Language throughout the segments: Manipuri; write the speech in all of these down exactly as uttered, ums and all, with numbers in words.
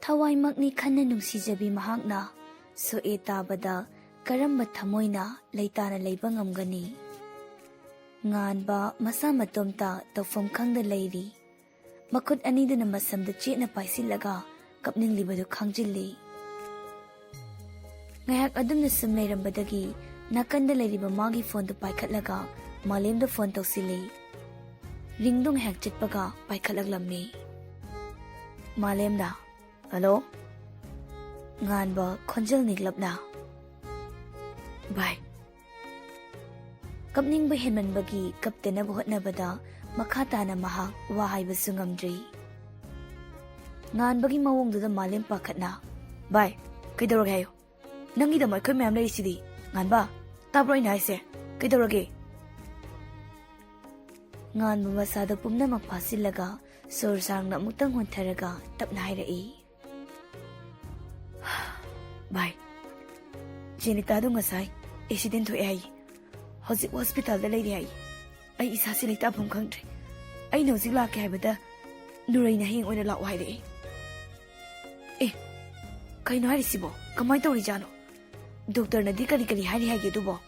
ꯊꯋꯥꯏꯃꯛꯅꯤ ꯈꯟꯅ ꯅꯨꯡꯁꯤꯖꯕꯤ ꯃꯍꯥꯛꯅ ꯁꯣꯛꯑꯦ ꯇꯥꯕꯗ ꯀꯔꯝꯕ ꯊꯃꯣꯏꯅ ꯂꯩꯇꯥꯅ ꯂꯩꯕ ꯉꯝꯒꯅꯤ? ꯉꯥꯟꯕ ꯃꯁꯥ ꯃꯇꯣꯝꯇ ꯇꯧꯐꯝ ꯈꯪꯗ ꯂꯩꯔꯤ꯫ ꯃꯈꯨꯠ ꯑꯅꯤꯗꯨꯅ ꯃꯁꯝꯗ ꯆꯦꯠꯅ ꯄꯥꯏꯁꯤꯜꯂꯒ ꯀꯞꯅꯤꯡꯂꯤꯕꯗꯨ ꯈꯪꯖꯤꯜꯂꯤ꯫ ꯉꯥꯏꯍꯥꯛ ꯑꯗꯨꯝꯅ ꯁꯨꯝ ꯂꯩꯔꯝꯕꯗꯒꯤ ꯅꯥꯀꯟꯗ ꯂꯩꯔꯤꯕ ꯃꯥꯒꯤ ꯐꯣꯟꯗꯨ ꯄꯥꯏꯈꯠꯂꯒ ꯃꯥꯂꯦꯝꯗ ꯐꯣꯟ ꯇꯧꯁꯤꯜꯂꯤ꯫ ꯔꯤꯡꯗꯨ ꯉꯥꯏꯍꯥꯛ ꯆꯠꯄꯒ ꯄꯥꯏꯈꯠꯂꯛꯂꯝꯃꯤ꯫ ꯃꯥꯂꯦꯝꯅ, "ꯍꯜꯂꯣ?" ꯉꯥꯟꯕ ꯈꯣꯟꯖꯦꯜ ꯅꯤꯛꯂꯞꯅ, "ꯚꯥꯏ꯫" ꯀꯞꯅꯤꯡꯕ ꯍꯦꯟꯃꯟꯕꯒꯤ ꯀꯞꯇꯅꯕ ꯍꯣꯠꯅꯕꯗ ꯃꯈꯥ ꯇꯥꯅ ꯃꯍꯥꯛ ꯋꯥ ꯍꯥꯏꯕꯁꯨ ꯉꯝꯗ꯭ꯔꯤ꯫ ꯉꯥꯟꯕꯒꯤ ꯃꯑꯣꯡꯗꯨꯗ ꯃꯥꯂꯦꯝ ꯄꯥꯈꯠꯅ, "ꯚꯥꯏ, ꯀꯩꯗꯧꯔꯒꯦ ꯍꯥꯏꯌꯨ? ꯅꯪꯒꯤꯗꯃꯛ ꯑꯩꯈꯣꯏ ꯃꯌꯥꯝ ꯂꯩꯔꯤꯁꯤꯗꯤ, ꯉꯥꯟꯕ꯫ ꯇꯥꯕ꯭ꯔꯣ ꯑꯩꯅ ꯍꯥꯏꯁꯦ? ꯀꯩꯗꯧꯔꯒꯦ?" ꯉꯥꯟꯕ ꯃꯁꯥꯗ ꯄꯨꯝꯅꯃꯛ ꯐꯥꯁꯤꯜꯂꯒ ꯁꯣꯔ ꯁꯥꯡꯅ ꯑꯃꯨꯛꯇꯪ ꯍꯣꯟꯊꯔꯒ ꯇꯞꯅ ꯍꯥꯏꯔꯛꯏ, "ꯚꯥꯏ, ꯖꯦꯅꯤꯇꯥꯗꯣ ꯉꯁꯥꯏ ꯑꯦꯛꯁꯤꯗꯦꯟ ꯊꯣꯛꯑꯦ ꯍꯥꯏꯌꯦ꯫ ꯍꯧꯖꯤꯛ ꯍꯣꯁꯄꯤꯇꯥꯜꯗ ꯂꯩꯔꯤ ꯍꯥꯏꯌꯦ꯫ ꯑꯩ ꯏꯁꯥꯁꯤ ꯂꯩꯇꯥꯐꯝ ꯈꯪꯗ꯭ꯔꯦ꯫ ꯑꯩꯅ ꯍꯧꯖꯤꯛ ꯂꯥꯛꯀꯦ ꯍꯥꯏꯕꯗ ꯅꯨꯔꯩꯅ ꯍꯌꯦꯡ ꯑꯣꯏꯅ ꯂꯥꯛꯑꯣ ꯍꯥꯏꯔꯛꯑꯦ꯫ ꯑꯦ, ꯀꯩꯅꯣ ꯍꯥꯏꯔꯤꯁꯤꯕꯣ? ꯀꯃꯥꯏꯅ ꯇꯧꯔꯤꯖꯥꯠꯅꯣ? ꯗꯣꯛꯇꯔꯅꯗꯤ ꯀꯔꯤ ꯀꯔꯤ ꯍꯥꯏꯔꯤ ꯍꯥꯏꯒꯦ ꯑꯗꯨꯕꯣ?"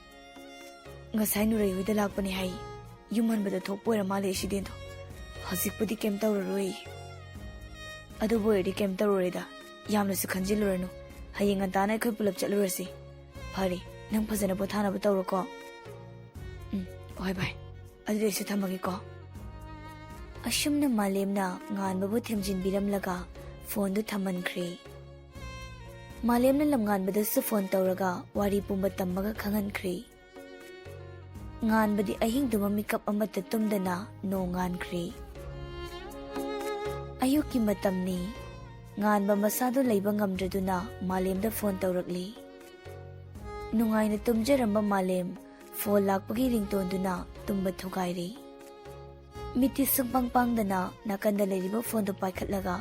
"ꯉꯁꯥꯏ ꯅꯨꯔꯩ ꯍꯣꯏꯗ ꯂꯥꯛꯄꯅꯦ ꯍꯥꯏ꯫ ꯌꯨꯝ ꯍꯟꯕꯗ ꯊꯣꯛꯄ ꯑꯣꯏꯔ ꯃꯥꯜꯂꯦ ꯑꯦꯛꯁꯤꯗꯦꯟꯗꯣ꯫ ꯍꯧꯖꯤꯛꯄꯨꯗꯤ ꯀꯩꯝ ꯇꯧꯔꯔꯣꯏ꯫ ꯑꯗꯨꯕꯨ ꯑꯣꯏꯔꯗꯤ ꯀꯩꯝ ꯇꯧꯔꯔꯣꯏꯗ꯫ ꯌꯥꯝꯅꯁꯨ ꯈꯟꯖꯤꯜꯂꯨꯔꯅꯨ꯫ ꯍꯌꯦꯡ ꯉꯟꯇꯥꯅ ꯑꯩꯈꯣꯏ ꯄꯨꯂꯞ ꯆꯠꯂꯨꯔꯁꯤ꯫ ꯐꯔꯦ, ꯅꯪ ꯐꯖꯅ ꯄꯣꯊꯥꯅꯕ ꯇꯧꯔꯣꯀꯣ꯫" "ꯎꯝ, ꯍꯣꯏ ꯚꯥꯏ꯫ ꯑꯗꯨꯗꯤ ꯑꯩꯁꯨ ꯊꯝꯃꯒꯦꯀꯣ꯫" ꯑꯁꯨꯝꯅ ꯃꯥꯂꯦꯝꯅ ꯉꯥꯟꯕꯕꯨ ꯊꯦꯝꯖꯤꯟꯕꯤꯔꯝꯂꯒ ꯐꯣꯟꯗꯨ ꯊꯝꯍꯟꯈ꯭ꯔꯦ꯫ ꯃꯥꯂꯦꯝꯅ ꯂꯝꯉꯥꯟꯕꯗꯁꯨ ꯐꯣꯟ ꯇꯧꯔꯒ ꯋꯥꯔꯤ ꯄꯨꯝꯕ ꯇꯝꯃꯒ ꯈꯪꯍꯟꯈ꯭ꯔꯦ꯫ ꯉꯥꯟꯕꯗꯤ ꯑꯍꯤꯡꯗꯨꯃ ꯃꯤꯀꯞ ꯑꯃꯠꯇ ꯇꯨꯝꯗꯅ ꯅꯣꯡꯉꯥꯟꯈ꯭ꯔꯦ꯫ ꯑꯌꯨꯛꯀꯤ ꯃꯇꯝꯅꯤ꯫ ꯉꯥꯟꯕ ꯃꯁꯥꯗꯨ ꯂꯩꯕ ꯉꯝꯗ꯭ꯔꯗꯨꯅ ꯃꯥꯂꯦꯝꯗ ꯐꯣꯟ ꯇꯧꯔꯛꯂꯤ꯫ ꯅꯨꯡꯉꯥꯏꯅ ꯇꯨꯝꯖꯔꯝꯕ ꯃꯥꯂꯦꯝ ꯐꯣꯟ ꯂꯥꯛꯄꯒꯤ ꯔꯤꯡꯇꯣꯟꯗꯨꯅ ꯇꯨꯝꯕ ꯊꯨꯒꯥꯏꯔꯦ꯫ ꯃꯤꯠꯇꯤ ꯁꯨꯡꯄꯥꯡ ꯄꯥꯡꯗꯅ ꯅꯥꯀꯟꯗ ꯂꯩꯔꯤꯕ ꯐꯣꯟꯗꯨ ꯄꯥꯏꯈꯠꯂꯒ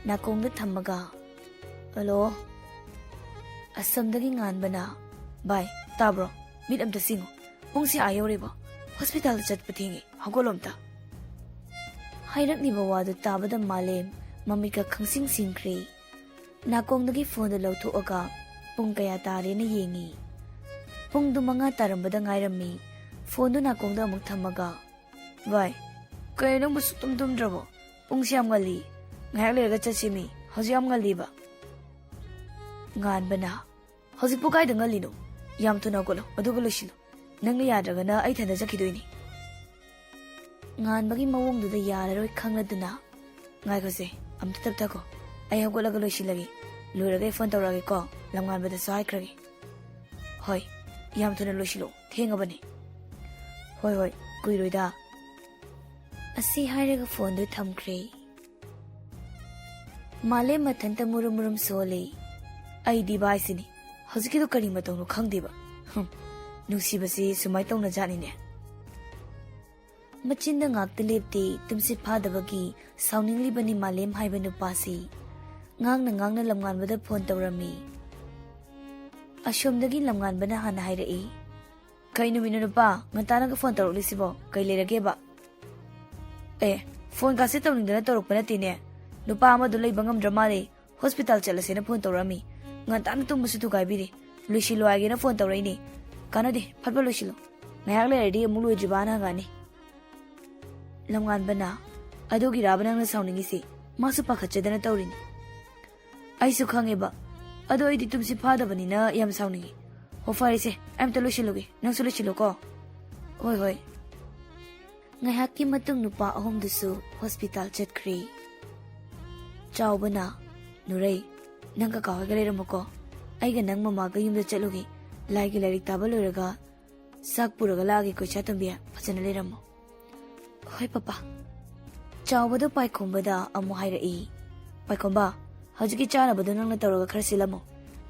ꯅꯥꯀꯣꯡꯗ ꯊꯝꯃꯒ, "ꯍꯜꯂꯣ?" ꯑꯁꯣꯝꯗꯒꯤ ꯉꯥꯟꯕꯅ, "ꯚꯥꯏ, ꯇꯥꯕ꯭ꯔꯣ? ꯃꯤꯠ ꯑꯝꯇ ꯁꯤꯡꯉꯨ꯫ ꯄꯨꯡꯁꯤ ꯑꯥ ꯌꯧꯔꯦꯕꯣ꯫ ꯍꯣꯁꯄꯤꯇꯥꯜꯗ ꯆꯠꯄ ꯊꯦꯡꯉꯦ꯫ ꯍꯧꯒꯠꯂꯣ ꯑꯝꯇ꯫" ꯍꯥꯏꯔꯛꯂꯤꯕ ꯋꯥꯗꯨ ꯇꯥꯕꯗ ꯃꯥꯂꯦꯝ ꯃꯃꯤꯠꯀ ꯈꯪꯁꯤꯡ ꯁꯤꯡꯈ꯭ꯔꯦ꯫ ꯅꯥꯀꯣꯡꯗꯒꯤ ꯐꯣꯟꯗꯨ ꯂꯧꯊꯣꯛꯑꯒ ꯄꯨꯡ ꯀꯌꯥ ꯇꯥꯔꯦꯅ ꯌꯦꯡꯉꯤ꯫ ꯄꯨꯡꯗꯨ ꯃꯉꯥ ꯇꯥꯔꯝꯕꯗ ꯉꯥꯏꯔꯝꯃꯤ꯫ ꯐꯣꯟꯗꯨ ꯅꯥꯀꯣꯡꯗ ꯑꯃꯨꯛ ꯊꯝꯃꯒ, "ꯚꯥꯏ, ꯀꯩꯅꯣ ꯅꯪꯕꯨ ꯁꯨꯛꯇꯨꯝ ꯇꯨꯝꯗ꯭ꯔꯕꯣ? ꯄꯨꯡꯁꯤ ꯌꯥꯝ ꯉꯜꯂꯤ꯫ ꯉꯥꯏꯍꯥꯛ ꯂꯩꯔꯒ ꯆꯠꯁꯤꯃꯤ꯫ ꯍꯧꯖꯤꯛ ꯌꯥꯝ ꯉꯜꯂꯤꯕ꯫" ꯉꯥꯟꯕꯅ, "ꯍꯧꯖꯤꯛꯄꯨ ꯀꯥꯏꯗ ꯉꯜꯂꯤꯅꯣ? ꯌꯥꯝ ꯊꯨꯅ ꯍꯧꯒꯠꯂꯣ, ꯑꯗꯨꯒ ꯂꯣꯏꯁꯤꯜꯂꯣ꯫ ꯅꯪꯅ ꯌꯥꯗ꯭ꯔꯒꯅ ꯑꯩ ꯏꯊꯟꯗ ꯆꯠꯈꯤꯗꯣꯏꯅꯤ꯫" ꯉꯥꯟꯕꯒꯤ ꯃꯑꯣꯡꯗꯨꯗ ꯌꯥꯔꯔꯣꯏ ꯈꯪꯂꯗꯨꯅ, "ꯉꯥꯏꯈꯣꯁꯦ, ꯑꯝꯇ ꯇꯞꯊꯈꯣ꯫ ꯑꯩ ꯍꯧꯒꯠꯂꯒ ꯂꯣꯏꯁꯤꯜꯂꯒꯦ꯫ ꯂꯣꯏꯔꯒ ꯑꯩ ꯐꯣꯟ ꯇꯧꯔꯛꯑꯒꯦꯀꯣ, ꯂꯝꯉꯥꯟꯕꯗꯁꯨ ꯍꯥꯏꯈ꯭ꯔꯒꯦ꯫" "ꯍꯣꯏ, ꯌꯥꯝ ꯊꯨꯅ ꯂꯣꯏꯁꯤꯜꯂꯣ, ꯊꯦꯡꯉꯕꯅꯦ꯫" "ꯍꯣꯏ, ꯍꯣꯏ, ꯀꯨꯏꯔꯣꯏꯗ꯫" ꯑꯁꯤ ꯍꯥꯏꯔꯒ ꯐꯣꯟꯗꯨ ꯊꯝꯈ꯭ꯔꯦ꯫ ꯃꯥꯂꯦꯝ ꯃꯊꯟꯇ ꯃꯨꯔꯨꯝ ꯃꯨꯔꯨꯝ ꯁꯣꯜꯂꯤ꯫ ꯑꯩꯗꯤ ꯚꯥꯏꯁꯤꯅꯤ, ꯍꯧꯖꯤꯛꯀꯤꯗꯣ ꯀꯔꯤ ꯃꯇꯧꯅꯣ ꯈꯪꯗꯦꯕ꯫ ꯍꯨꯝ, ꯅꯨꯡꯁꯤꯕꯁꯤ ꯁꯨꯃꯥꯏ ꯇꯧꯅ ꯖꯥꯠꯅꯤꯅꯦ꯫ ꯃꯆꯤꯟꯗ ꯉꯥꯛꯇ ꯂꯦꯞꯇꯦ, ꯇꯨꯝꯁꯤꯠ ꯐꯥꯗꯕꯒꯤ ꯁꯥꯎꯅꯤꯡꯂꯤꯕꯅꯤ ꯃꯥꯂꯦꯝ ꯍꯥꯏꯕ ꯅꯨꯄꯥꯁꯤ꯫ ꯉꯥꯡꯅ ꯉꯥꯡꯅ ꯂꯝꯉꯥꯟꯕꯗ ꯐꯣꯟ ꯇꯧꯔꯝꯃꯤ꯫ ꯑꯁꯣꯝꯗꯒꯤ ꯂꯝꯉꯥꯟꯕꯅ ꯍꯥꯟꯅ ꯍꯥꯏꯔꯛꯏ꯫ "ꯀꯩ ꯅꯨꯃꯤꯠꯅꯣ ꯅꯨꯄꯥ? ꯉꯟꯇꯥꯅꯒ ꯐꯣꯟ ꯇꯧꯔꯛꯂꯤꯁꯤꯕꯣ? ꯀꯩ ꯂꯩꯔꯒꯦꯕ?" "ꯑꯦ, ꯐꯣꯟ ꯀꯥꯁꯦ ꯇꯧꯅꯤꯡꯗꯅ ꯇꯧꯔꯛꯄ ꯅꯠꯇꯦꯅꯦ꯫ ꯅꯨꯄꯥ ꯑꯃꯗꯣ ꯂꯩꯕ ꯉꯝꯗ꯭ꯔ ꯃꯥꯜꯂꯦ꯫ ꯍꯣꯁꯄꯤꯇꯥꯜ ꯆꯠꯂꯁꯦꯅ ꯐꯣꯟ ꯇꯧꯔꯛꯑꯝꯃꯤ꯫ ꯉꯟꯇꯥꯅ ꯇꯨꯝꯕꯁꯨ ꯊꯨꯒꯥꯏꯕꯤꯔꯤ꯫ ꯂꯣꯏꯁꯤꯜꯂꯣ ꯍꯥꯏꯒꯦꯅ ꯐꯣꯟ ꯇꯧꯔꯛꯏꯅꯤ꯫ ꯀꯥꯟꯅꯗꯦ, ꯐꯠ ꯐꯠ ꯂꯣꯏꯁꯤꯜꯂꯣ꯫ ꯉꯥꯏꯍꯥꯛ ꯂꯩꯔꯗꯤ ꯑꯃꯨꯛ ꯂꯣꯏꯗ꯭ꯔꯤꯕꯅ ꯍꯪꯉꯛꯑꯅꯤ꯫" ꯂꯝꯉꯥꯟꯕꯅ, "ꯑꯗꯨꯒꯤꯔꯥꯕ ꯅꯪꯅ ꯁꯥꯎꯅꯤꯡꯉꯤꯁꯤ? ꯃꯥꯁꯨ ꯄꯥꯈꯠꯆꯗꯅ ꯇꯧꯔꯤꯅꯤ꯫" "ꯑꯩꯁꯨ ꯈꯪꯉꯦꯕ꯫ ꯑꯗꯣ ꯑꯩꯗꯤ ꯇꯨꯝꯁꯤꯠ ꯐꯥꯗꯕꯅꯤꯅ ꯌꯥꯝ ꯁꯥꯎꯅꯤꯡꯉꯤ꯫ ꯍꯣ, ꯐꯔꯦꯁꯦ, ꯑꯩ ꯑꯝꯇ ꯂꯣꯏꯁꯤꯜꯂꯨꯒꯦ꯫ ꯅꯪꯁꯨ ꯂꯣꯏꯁꯤꯜꯂꯣꯀꯣ꯫" "ꯍꯣꯏ, ꯍꯣꯏ꯫" ꯉꯥꯏꯍꯥꯛꯀꯤ ꯃꯇꯨꯡ ꯅꯨꯄꯥ ꯑꯍꯨꯝꯗꯨꯁꯨ ꯍꯣꯁꯄꯤꯇꯥꯜ ꯆꯠꯈ꯭ꯔꯦ꯫ ꯆꯥꯎꯕꯅ, "ꯅꯨꯔꯩ, ꯅꯪ ꯀꯀꯥ ꯍꯣꯏꯒ ꯂꯩꯔꯝꯃꯨꯀꯣ꯫ ꯑꯩꯒ ꯅꯪ ꯃꯃꯥꯒ ꯌꯨꯝꯗ ꯆꯠꯂꯨꯒꯦ꯫ ꯂꯥꯏꯒꯤ ꯂꯥꯏꯔꯤꯛ ꯇꯥꯕ ꯂꯣꯏꯔꯒ ꯆꯥꯛ ꯄꯨꯔꯒ ꯂꯥꯛꯑꯒꯦꯀꯣ, ꯏꯆꯥ ꯇꯣꯝꯕꯤ, ꯐꯖꯅ ꯂꯩꯔꯝꯃꯣ꯫" "ꯍꯣꯏ, ꯄꯄꯥ꯫" ꯆꯥꯎꯕꯗꯣ ꯄꯥꯏꯈꯣꯝꯕꯗ ꯑꯃꯨꯛ ꯍꯥꯏꯔꯛꯏ, "ꯄꯥꯏꯈꯣꯝꯕ, ꯍꯧꯖꯤꯛꯀꯤ ꯆꯥꯅꯕꯗꯣ ꯅꯪꯅ ꯇꯧꯔꯒ ꯈꯔ ꯁꯤꯜꯂꯝꯃꯣ꯫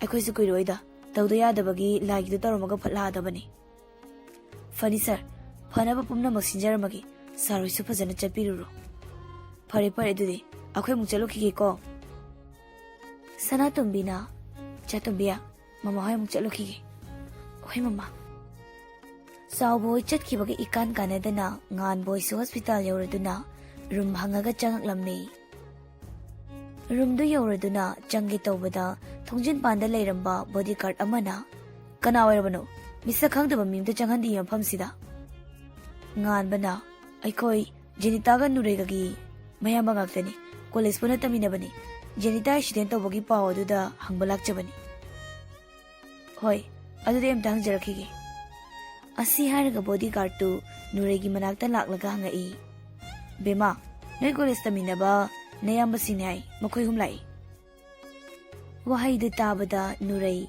ꯑꯩꯈꯣꯏꯁꯨ ꯀꯨꯏꯔꯣꯏꯗ꯫ ꯇꯧꯗ ꯌꯥꯗꯕꯒꯤ ꯂꯥꯏꯒꯤꯗꯣ ꯇꯧꯔꯝꯃꯒ ꯐꯠ ꯂꯥꯛꯑꯗꯕꯅꯤ꯫" "ꯐꯅꯤ ꯁꯥꯔ, ꯐꯅꯕ ꯄꯨꯝꯅꯃꯛ ꯁꯤꯟꯖꯔꯝꯃꯒꯦ꯫ ꯁꯥꯔ ꯍꯣꯏꯁꯨ ꯐꯖꯅ ꯆꯠꯄꯤꯔꯨꯔꯣ꯫" "ꯐꯔꯦ, ꯐꯔꯦ, ꯑꯗꯨꯗꯤ ꯑꯩꯈꯣꯏ ꯑꯃꯨꯛ ꯆꯠꯂꯨꯈꯤꯒꯦꯀꯣ꯫" ꯁꯅꯥꯇꯣꯝꯕꯤꯅ, "ꯆꯥꯇꯣꯝꯕꯤ, ꯃꯃꯥ ꯍꯣꯏ ꯑꯃꯨꯛ ꯆꯠꯂꯨꯈꯤꯒꯦ꯫" "ꯍꯣꯏ, ꯃꯃꯥ꯫" ꯆꯥꯎꯕ ꯍꯣꯏ ꯆꯠꯈꯤꯕꯒ ꯏꯀꯥꯟ ꯀꯥꯟꯅꯗꯅ ꯉꯥꯟꯕ ꯍꯣꯏꯁꯨ ꯍꯣꯁꯄꯤꯇꯥꯜ ꯌꯧꯔꯗꯨꯅ ꯔꯨꯝ ꯍꯪꯉꯒ ꯆꯪꯉꯛꯂꯝꯃꯤ꯫ ꯔꯨꯝꯗꯨ ꯌꯧꯔꯗꯨꯅ ꯆꯪꯒꯦ ꯇꯧꯕꯗ ꯊꯣꯡꯖꯤꯟ ꯄꯥꯟꯗ ꯂꯩꯔꯝꯕ ꯕꯣꯗꯤꯒꯥꯔꯗ ꯑꯃꯅ, "ꯀꯅꯥ ꯑꯣꯏꯔꯕꯅꯣ? ꯃꯤꯁꯛ ꯈꯪꯗꯕ ꯃꯤ ꯑꯃꯇ ꯆꯪꯍꯟꯗꯦ ꯃꯐꯝꯁꯤꯗ?" ꯉꯥꯟꯕꯅ, "ꯑꯩꯈꯣꯏ ꯖꯦꯅꯤꯇꯥꯒ ꯅꯨꯔꯩꯒꯒꯤ ꯃꯌꯥꯝꯕ ꯉꯥꯛꯇꯅꯤ꯫ ꯀꯣꯂꯦꯖ ꯄꯨꯟꯅ ꯇꯝꯃꯤꯟꯅꯕꯅꯤ꯫ ꯖꯦꯅꯤꯇꯥ ꯑꯦꯛꯁꯤꯗꯦꯟ ꯇꯧꯕꯒꯤ ꯄꯥꯎ ꯑꯗꯨꯗ ꯍꯪꯕ ꯂꯥꯛꯆꯕꯅꯤ꯫" "ꯍꯣꯏ, ꯑꯗꯨꯗꯤ ꯑꯝꯇ ꯍꯪꯖꯔꯛꯈꯤꯒꯦ꯫" ꯑꯁꯤ ꯍꯥꯏꯔꯒ ꯕꯣꯗꯤꯒꯥꯔꯗꯇꯨ ꯅꯨꯔꯩꯒꯤ ꯃꯅꯥꯛꯇ ꯂꯥꯛꯂꯒ ꯍꯪꯉꯛꯏ, "ꯕꯦꯃꯥ, ꯅꯣꯏ ꯀꯣꯂꯦꯖ ꯇꯝꯃꯤꯟꯅꯕ ꯅꯌꯥꯝꯕꯁꯤꯡꯅꯦ ꯍꯥꯏ, ꯃꯈꯣꯏ ꯑꯍꯨꯝ ꯂꯥꯛꯏ꯫" ꯋꯥꯍꯩꯗꯨ ꯇꯥꯕꯗ ꯅꯨꯔꯩ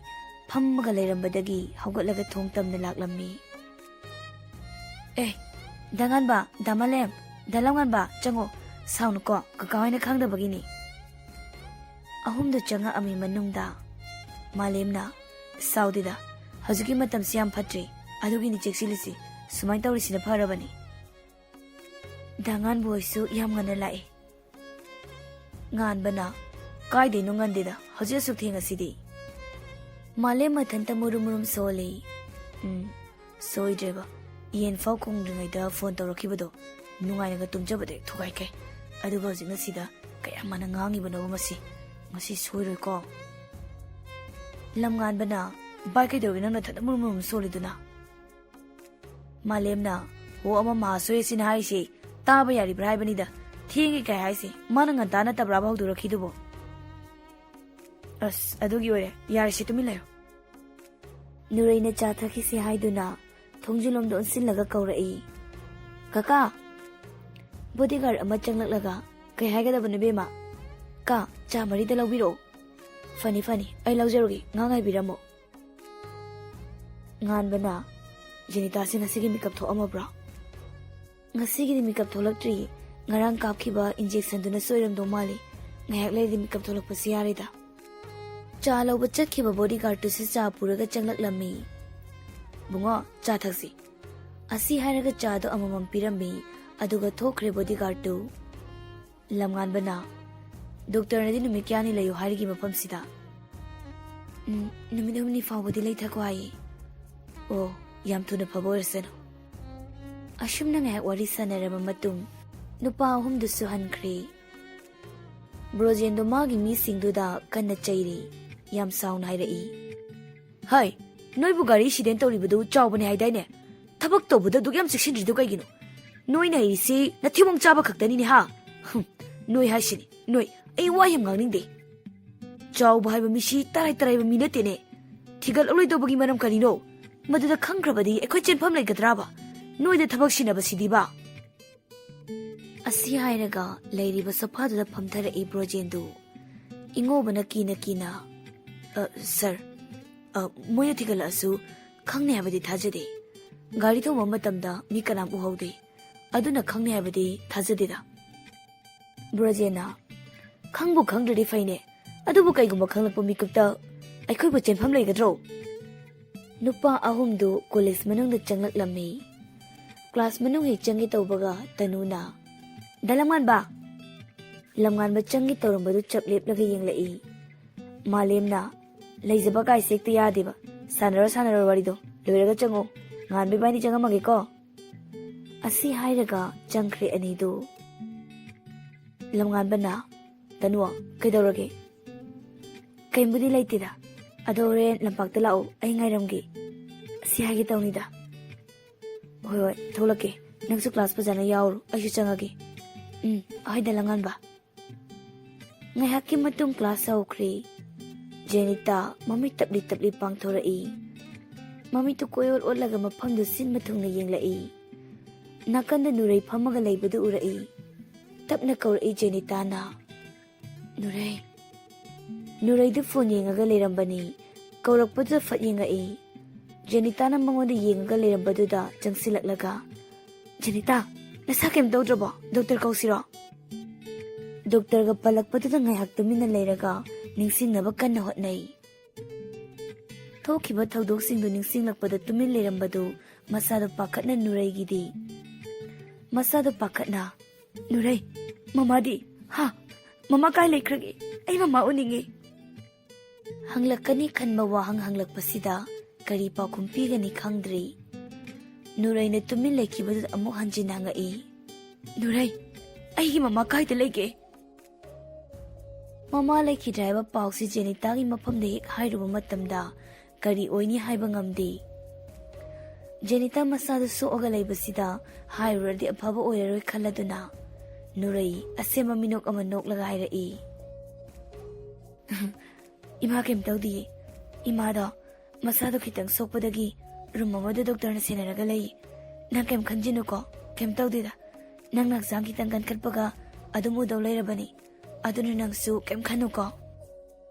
ꯐꯝꯃꯒ ꯂꯩꯔꯝꯕꯗꯒꯤ ꯍꯧꯒꯠꯂꯒ ꯊꯣꯡ ꯇꯝꯅ ꯂꯥꯛꯂꯝꯃꯤ꯫ "ꯑꯦ, ꯗꯥ ꯉꯥꯟꯕ, ꯗꯥ ꯃꯥꯂꯦꯝ, ꯗꯥ ꯂꯝꯉꯥꯟꯕ, ꯆꯪꯉꯣ꯫ ꯁꯥꯎꯅꯨꯀꯣ, ꯀꯀꯥ ꯍꯣꯏꯅ ꯈꯪꯗꯕꯒꯤꯅꯤ꯫" ꯑꯍꯨꯝꯗꯨ ꯆꯪꯉꯛꯑꯃꯤ ꯃꯅꯨꯡꯗ ꯃꯥꯂꯦꯝꯅ, "ꯁꯥꯎꯗꯦꯗ, ꯍꯧꯖꯤꯛꯀꯤ ꯃꯇꯝꯁꯤ ꯌꯥꯝ ꯐꯠꯇ꯭ꯔꯤ, ꯑꯗꯨꯒꯤꯅꯤ ꯆꯦꯛꯁꯤꯜꯂꯤꯁꯤ꯫ ꯁꯨꯃꯥꯏꯅ ꯇꯧꯔꯤꯁꯤꯅ ꯐꯔꯕꯅꯤ꯫" ꯗꯥ ꯉꯥꯟꯕ ꯍꯣꯏꯁꯨ ꯌꯥꯝ ꯉꯟꯅ ꯂꯥꯛꯏ꯫ ꯉꯥꯟꯕꯅ, "ꯀꯥꯏꯗꯩꯅꯣ ꯉꯟꯗꯦꯗ, ꯍꯧꯖꯤꯛ ꯑꯁꯨꯛ ꯊꯦꯡꯉꯁꯤꯗꯤ?" ꯃꯥꯂꯦꯝ ꯃꯊꯟꯇ ꯃꯨꯔꯨꯝ ꯃꯨꯔꯨꯝ ꯁꯣꯜꯂꯤ꯫ "ꯎꯝ, ꯁꯣꯏꯗ꯭ꯔꯦꯕ꯫ ꯌꯦꯟ ꯐꯥꯎ ꯈꯣꯡꯗ꯭ꯔꯤꯉꯩꯗ ꯐꯣꯟ ꯇꯧꯔꯛꯈꯤꯕꯗꯣ, ꯅꯨꯡꯉꯥꯏꯅꯒ ꯇꯨꯝꯖꯕꯗ ꯍꯦꯛ ꯊꯨꯒꯥꯏꯈꯩ꯫ ꯑꯗꯨꯒ ꯍꯧꯖꯤꯛꯅ ꯁꯤꯗ ꯀꯌꯥꯝ ꯃꯥꯟꯅ ꯉꯥꯡꯉꯤꯕꯅꯣꯕ ꯃꯁꯤ? ꯉꯁꯤ ꯁꯣꯏꯔꯣꯏꯀꯣ?" ꯂꯝꯉꯥꯟꯕꯅ, "ꯚꯥꯏ, ꯀꯩꯗꯧꯔꯒꯦ ꯅꯪ ꯅꯊꯟꯇ ꯃꯨꯔꯨꯝ ꯃꯨꯔꯨꯝ ꯁꯣꯜꯂꯤꯗꯨꯅ?" ꯃꯥꯂꯦꯝꯅ, "ꯍꯣ, ꯑꯃ ꯃꯍꯥꯁꯣꯏ ꯑꯁꯤꯅ ꯍꯥꯏꯔꯤꯁꯦ ꯇꯥꯕ ꯌꯥꯔꯤꯕ꯭ꯔꯥ ꯍꯥꯏꯕꯅꯤꯗ꯫ ꯊꯦꯡꯉꯦ ꯀꯥꯏ ꯍꯥꯏꯁꯦ ꯃꯥꯅ ꯉꯟꯇꯥ ꯅꯠꯇꯕ꯭ꯔꯥꯕ ꯍꯧꯗꯣꯔꯛꯈꯤꯗꯨꯕꯣ?" "ꯑꯁ, ꯑꯗꯨꯒꯤ ꯑꯣꯏꯔꯦ꯫ ꯌꯥꯔꯦꯁꯦ, ꯇꯨꯃꯤꯟ ꯂꯩꯌꯣ꯫" ꯅꯨꯔꯩꯅ ꯆꯥ ꯊꯛꯈꯤꯁꯤ ꯍꯥꯏꯗꯨꯅ ꯊꯣꯡꯖꯤꯜꯂꯣꯝꯗ ꯑꯣꯟꯁꯤꯜꯂꯒ ꯀꯧꯔꯛꯏ, "ꯀꯀꯥ!" ꯕꯣꯗꯤꯒꯥꯔꯗ ꯑꯃ ꯆꯪꯂꯛꯂꯒ, "ꯀꯩ ꯍꯥꯏꯒꯗꯕꯅꯣ, ꯏꯕꯦꯝꯃ?" "ꯀꯥ, ꯆꯥ ꯃꯔꯤꯗ ꯂꯧꯕꯤꯔꯛꯑꯣ꯫" "ꯐꯅꯤ, ꯐꯅꯤ, ꯑꯩ ꯂꯧꯖꯔꯨꯒꯦ, ꯉꯥ ꯉꯥꯏꯕꯤꯔꯝꯃꯣ꯫" ꯉꯥꯟꯕꯅ, "ꯖꯦꯅꯤꯇꯥꯁꯦ ꯉꯁꯤꯒꯤ ꯃꯤꯀꯞ ꯊꯣꯛꯑꯝꯃꯕ꯭ꯔꯣ?" "ꯉꯁꯤꯒꯤꯗꯤ ꯃꯤꯀꯞ ꯊꯣꯛꯂꯛꯇ꯭ꯔꯤ꯫ ꯉꯔꯥꯡ ꯀꯥꯞꯈꯤꯕ ꯏꯟꯖꯦꯛꯁꯟꯗꯨꯅ ꯁꯣꯏꯔꯝꯗꯧ ꯃꯥꯜꯂꯤ꯫ ꯉꯥꯏꯍꯥꯛ ꯂꯩꯔꯗꯤ ꯃꯤꯀꯞ ꯊꯣꯛꯂꯛꯄꯁꯨ ꯌꯥꯔꯦꯗ꯫" ꯆꯥ ꯂꯧꯕ ꯆꯠꯈꯤꯕ ꯕꯣꯗꯤꯒꯥꯔꯗꯇꯨꯁꯨ ꯆꯥ ꯄꯨꯔꯒ ꯆꯪꯂꯛꯂꯝꯃꯤ꯫ "ꯕꯨꯡꯉꯣ, ꯆꯥ ꯊꯛꯁꯤ꯫" ꯑꯁꯤ ꯍꯥꯏꯔꯒ ꯆꯥꯗꯣ ꯑꯃꯃꯝ ꯄꯤꯔꯝꯃꯤ, ꯑꯗꯨꯒ ꯊꯣꯛꯈ꯭ꯔꯦ ꯕꯣꯗꯤꯒꯥꯔꯗꯇꯨ꯫ ꯂꯝꯉꯥꯟꯕꯅ, "ꯗꯣꯛꯇꯔꯅꯗꯤ ꯅꯨꯃꯤꯠ ꯀꯌꯥꯅꯤ ꯂꯩꯌꯨ ꯍꯥꯏꯔꯤꯒꯦ ꯃꯐꯝꯁꯤꯗ?" "ꯎꯝ, ꯅꯨꯃꯤꯠ ꯍꯨꯝꯅꯤ ꯐꯥꯎꯕꯗꯤ ꯂꯩꯊꯈꯣ ꯍꯥꯏꯌꯦ꯫" "ꯑꯣ, ꯌꯥꯝ ꯊꯨꯅ ꯐꯕ ꯑꯣꯏꯔꯁꯅꯨ꯫" ꯑꯁꯨꯝꯅ ꯉꯥꯏꯍꯥꯛ ꯋꯥꯔꯤ ꯁꯥꯟꯅꯔꯕ ꯃꯇꯨꯡ, ꯅꯨꯄꯥ ꯑꯍꯨꯝꯗꯨꯁꯨ ꯍꯟꯈ꯭ꯔꯦ꯫ ꯕ꯭ꯔꯣꯖꯦꯟꯗꯣ ꯃꯥꯒꯤ ꯃꯤꯁꯤꯡꯗꯨꯗ ꯀꯟꯅ ꯆꯩꯔꯤ꯫ ꯌꯥꯝ ꯁꯥꯎꯅ ꯍꯥꯏꯔꯛꯏ, "ꯍꯥꯏ, ꯅꯣꯏꯕꯨ ꯒꯥꯔꯤ ꯑꯦꯛꯁꯤꯗꯦꯟ ꯇꯧꯔꯤꯕꯗꯨ ꯆꯥꯎꯕꯅꯦ ꯍꯥꯏꯗꯥꯏꯅꯦ? ꯊꯕꯛ ꯇꯧꯕꯗ ꯑꯗꯨꯛ ꯌꯥꯝ ꯆꯦꯛꯁꯤꯟꯗ꯭ꯔꯤꯗꯨ ꯀꯩꯒꯤꯅꯣ? ꯅꯣꯏꯅ ꯍꯩꯔꯤꯁꯤ ꯅꯊꯤꯕꯣꯡ ꯆꯥꯕ ꯈꯛꯇꯅꯤꯅꯦ ꯍꯥ? ꯍꯨꯝ, ꯅꯣꯏ ꯍꯥꯏꯁꯤꯅꯤ, ꯅꯣꯏ, ꯑꯩ ꯋꯥ ꯌꯥꯝ ꯉꯥꯡꯅꯤꯡꯗꯦ꯫ ꯆꯥꯎꯕ ꯍꯥꯏꯕ ꯃꯤꯁꯤ ꯇꯔꯥꯏ ꯇꯔꯥꯏꯕ ꯃꯤ ꯅꯠꯇꯦꯅꯦ꯫ ꯊꯤꯒꯠꯂꯛꯂꯣꯏꯗꯧꯕꯒꯤ ꯃꯔꯝ ꯀꯔꯤꯅꯣ? ꯃꯗꯨꯗ ꯈꯪꯈ꯭ꯔꯕꯗꯤ ꯑꯩꯈꯣꯏ ꯆꯦꯟꯐꯝ ꯂꯩꯒꯗ꯭ꯔꯥꯕ? ꯅꯣꯏꯗ ꯊꯕꯛ ꯁꯤꯟꯅꯕꯁꯤꯗꯤꯕ?" ꯑꯁꯤ ꯍꯥꯏꯔꯒ ꯂꯩꯔꯤꯕ ꯁꯣꯐꯥꯗꯨꯗ ꯐꯝꯊꯔꯛꯏ ꯕ꯭ꯔꯣꯖꯦꯟꯗꯨ꯫ ꯏꯉꯧꯕꯅ ꯀꯤꯅ ꯀꯤꯅ, "ꯑ, ꯁꯥꯔ, ꯑ, ꯃꯣꯏꯅ ꯊꯤꯒꯠꯂꯛꯑꯁꯨ ꯈꯪꯅꯤ ꯍꯥꯏꯕꯗꯤ ꯊꯥꯖꯗꯦ꯫ ꯒꯥꯔꯤ ꯊꯧꯕ ꯃꯇꯝꯗ ꯃꯤ ꯀꯅꯥꯝ ꯎꯍꯧꯗꯦ꯫ ꯑꯗꯨꯅ ꯈꯪꯅꯤ ꯍꯥꯏꯕꯗꯤ ꯊꯥꯖꯗꯦꯗ꯫" ꯕ꯭ꯔꯣꯖꯦꯟꯅ, "ꯈꯪꯕꯨ ꯈꯪꯗ꯭ꯔꯗꯤ ꯐꯩꯅꯦ꯫ ꯑꯗꯨꯕꯨ ꯀꯩꯒꯨꯝꯕ ꯈꯪꯂꯛꯄ ꯃꯤꯀꯨꯞꯇ ꯑꯩꯈꯣꯏꯕꯨ ꯆꯦꯟꯐꯝ ꯂꯩꯒꯗ꯭ꯔꯣ?" ꯅꯨꯄꯥ ꯑꯍꯨꯝꯗꯨ ꯀꯣꯂꯦꯖ ꯃꯅꯨꯡꯗ ꯆꯪꯂꯛꯂꯝꯃꯤ꯫ ꯀ꯭ꯂꯥꯁ ꯃꯅꯨꯡ ꯍꯦꯛ ꯆꯪꯒꯦ ꯇꯧꯕꯒ ꯇꯅꯨꯅ, "ꯗꯥ ꯂꯝꯉꯥꯟꯕ!" ꯂꯝꯉꯥꯟꯕ ꯆꯪꯒꯦ ꯇꯧꯔꯝꯕꯗꯨ ꯆꯞ ꯂꯦꯞꯂꯒ ꯌꯦꯡꯂꯛꯏ꯫ ꯃꯥꯂꯦꯝꯅ, "ꯂꯩꯖꯕ ꯀꯥꯏꯁꯦ ꯍꯦꯛꯇ ꯌꯥꯗꯦꯕ꯫ ꯁꯥꯟꯅꯔꯣ, ꯁꯥꯟꯅꯔꯣ ꯋꯥꯔꯤꯗꯣ꯫ ꯂꯣꯏꯔꯒ ꯆꯪꯉꯣ꯫ ꯉꯥꯟꯕ ꯏꯕꯥꯅꯤ ꯆꯪꯉꯝꯃꯒꯦꯀꯣ?" ꯑꯁꯤ ꯍꯥꯏꯔꯒ ꯆꯪꯈ꯭ꯔꯦ ꯑꯅꯤꯗꯨ꯫ ꯂꯝꯉꯥꯟꯕꯅ, "ꯇꯅꯨ, ꯀꯩꯗꯧꯔꯒꯦ?" "ꯀꯩꯝꯕꯨꯗꯤ ꯂꯩꯇꯦꯗ꯫ ꯑꯗꯣ ꯍꯣꯔꯦꯟ ꯂꯝꯄꯥꯛꯇ ꯂꯥꯛꯑꯣ, ꯑꯩ ꯉꯥꯏꯔꯝꯒꯦ꯫ ꯑꯁꯤ ꯍꯥꯏꯒꯦ ꯇꯧꯅꯤꯗ꯫" "ꯍꯣꯏ, ꯍꯣꯏ, ꯊꯣꯛꯂꯛꯀꯦ꯫ ꯅꯪꯁꯨ ꯀ꯭ꯂꯥꯁ ꯐꯖꯅ ꯌꯥꯎꯔꯨ, ꯑꯩꯁꯨ ꯆꯪꯉꯒꯦ꯫" "ꯎꯝ, ꯍꯣꯏꯗ ꯂꯝꯉꯥꯟꯕ꯫" ꯉꯥꯏꯍꯥꯛꯀꯤ ꯃꯇꯨꯡ ꯀ꯭ꯂꯥꯁ ꯍꯧꯈ꯭ꯔꯦ꯫ ꯖꯦꯅꯤꯇꯥ ꯃꯃꯤꯠ ꯇꯞꯂꯤ ꯇꯞꯂꯤ ꯄꯥꯡꯊꯣꯔꯛꯏ꯫ ꯃꯃꯤꯠꯇꯨ ꯀꯣꯏꯑꯣꯠ ꯑꯣꯠꯂꯒ ꯃꯐꯝꯗꯨ ꯁꯤꯟꯕ ꯊꯨꯡꯅ ꯌꯦꯡꯂꯛꯏ꯫ ꯅꯥꯀꯟꯗ ꯅꯨꯔꯩ ꯐꯝꯃꯒ ꯂꯩꯕꯗꯨ ꯎꯔꯛꯏ꯫ ꯇꯞꯅ ꯀꯧꯔꯛꯏ ꯖꯦꯅꯤꯇꯥꯅ, "ꯅꯨꯔꯩ꯫" ꯅꯨꯔꯩꯗꯨ ꯐꯣꯟ ꯌꯦꯡꯉꯒ ꯂꯩꯔꯝꯕꯅꯤ꯫ ꯀꯧꯔꯛꯄꯗꯨꯗ ꯐꯠ ꯌꯦꯡꯉꯛꯏ꯫ ꯖꯦꯅꯤꯇꯥꯅ ꯃꯉꯣꯟꯗ ꯌꯦꯡꯉꯒ ꯂꯩꯔꯝꯕꯗꯨꯗ ꯆꯪꯁꯤꯜꯂꯛꯂꯒ, "ꯖꯦꯅꯤꯇꯥ, ꯅꯁꯥ ꯀꯩꯝ ꯇꯧꯗ꯭ꯔꯕꯣ? ꯗꯣꯛꯇꯔ ꯀꯧꯁꯤꯔꯣ?" ꯗꯣꯛꯇꯔꯒ ꯄꯜꯂꯛꯄꯗꯨꯗ ꯉꯥꯏꯍꯥꯛ ꯇꯨꯃꯤꯟꯅ ꯂꯩꯔꯒ ꯅꯤꯡꯁꯤꯡꯅꯕ ꯀꯟꯅ ꯍꯣꯠꯅꯩ꯫ ꯊꯣꯛꯈꯤꯕ ꯊꯧꯗꯣꯛꯁꯤꯡꯗꯨ ꯅꯤꯡꯁꯤꯡꯂꯛꯄꯗ ꯇꯨꯃꯤꯟ ꯂꯩꯔꯝꯕꯗꯨ ꯃꯁꯥꯗꯣ ꯄꯥꯈꯠꯅ ꯅꯨꯔꯩꯒꯤꯗꯤ꯫ ꯃꯁꯥꯗꯣ ꯄꯥꯈꯠꯅ, "ꯅꯨꯔꯩ, ꯃꯃꯥꯗꯤ? ꯍꯥ? ꯃꯃꯥ ꯀꯥꯏ ꯂꯩꯈ꯭ꯔꯒꯦ? ꯑꯩ ꯃꯃꯥ ꯎꯅꯤꯡꯉꯦ꯫" ꯍꯪꯂꯛꯀꯅꯤ ꯈꯟꯕ ꯋꯥꯍꯪ ꯍꯪꯂꯛꯄꯁꯤꯗ ꯀꯔꯤ ꯄꯥꯎꯈꯨꯝ ꯄꯤꯒꯅꯤ ꯈꯪꯗ꯭ꯔꯤ꯫ ꯅꯨꯔꯩꯅ ꯇꯨꯃꯤꯟ ꯂꯩꯈꯤꯕꯗꯨꯗ ꯑꯃꯨꯛ ꯍꯟꯖꯤꯟ ꯍꯪꯉꯛꯏ, "ꯅꯨꯔꯩ, ꯑꯩꯒꯤ ꯃꯃꯥ ꯀꯥꯏꯗ ꯂꯩꯒꯦ?" ꯃꯃꯥ ꯂꯩꯈꯤꯗ꯭ꯔꯦ ꯍꯥꯏꯕ ꯄꯥꯎꯁꯤ ꯖꯦꯅꯤꯇꯥꯒꯤ ꯃꯐꯝꯗ ꯍꯦꯛ ꯍꯥꯏꯔꯨꯕ ꯃꯇꯝꯗ ꯀꯔꯤ ꯑꯣꯏꯅꯤ ꯍꯥꯏꯕ ꯉꯝꯗꯦ꯫ ꯖꯦꯅꯤꯇꯥ ꯃꯁꯥꯗꯨ ꯁꯣꯛꯑꯒ ꯂꯩꯕꯁꯤꯗ ꯍꯥꯏꯔꯨꯔꯗꯤ ꯑꯐꯕ ꯑꯣꯏꯔꯔꯣꯏ ꯈꯜꯂꯗꯨꯅ ꯅꯨꯔꯩ ꯑꯁꯦꯝꯕ ꯃꯤꯅꯣꯛ ꯑꯃ ꯅꯣꯛꯂꯒ ꯍꯥꯏꯔꯛꯏ꯫ "ꯏꯃꯥ ꯀꯩꯝ ꯇꯧꯗꯤꯌꯦ꯫ ꯏꯃꯥꯗꯣ ꯃꯁꯥꯗꯣ ꯈꯤꯇꯪ ꯁꯣꯛꯄꯗꯒꯤ ꯔꯨꯝ ꯑꯃꯗ ꯗꯣꯛꯇꯔꯅ ꯁꯦꯟꯅꯔꯒ ꯂꯩ꯫ ꯅꯪ ꯀꯩꯝ ꯈꯟꯖꯤꯟꯅꯨꯀꯣ, ꯀꯩꯝ ꯇꯧꯗꯦꯗ꯫ ꯅꯪ ꯍꯛꯆꯥꯡ ꯈꯤꯇꯪ ꯀꯟꯈꯠꯄꯒ ꯑꯗꯨꯝ ꯎꯗꯧ ꯂꯩꯔꯕꯅꯤ꯫ ꯑꯗꯨꯅ ꯅꯪꯁꯨ ꯀꯩꯝ ꯈꯟꯅꯨꯀꯣ꯫"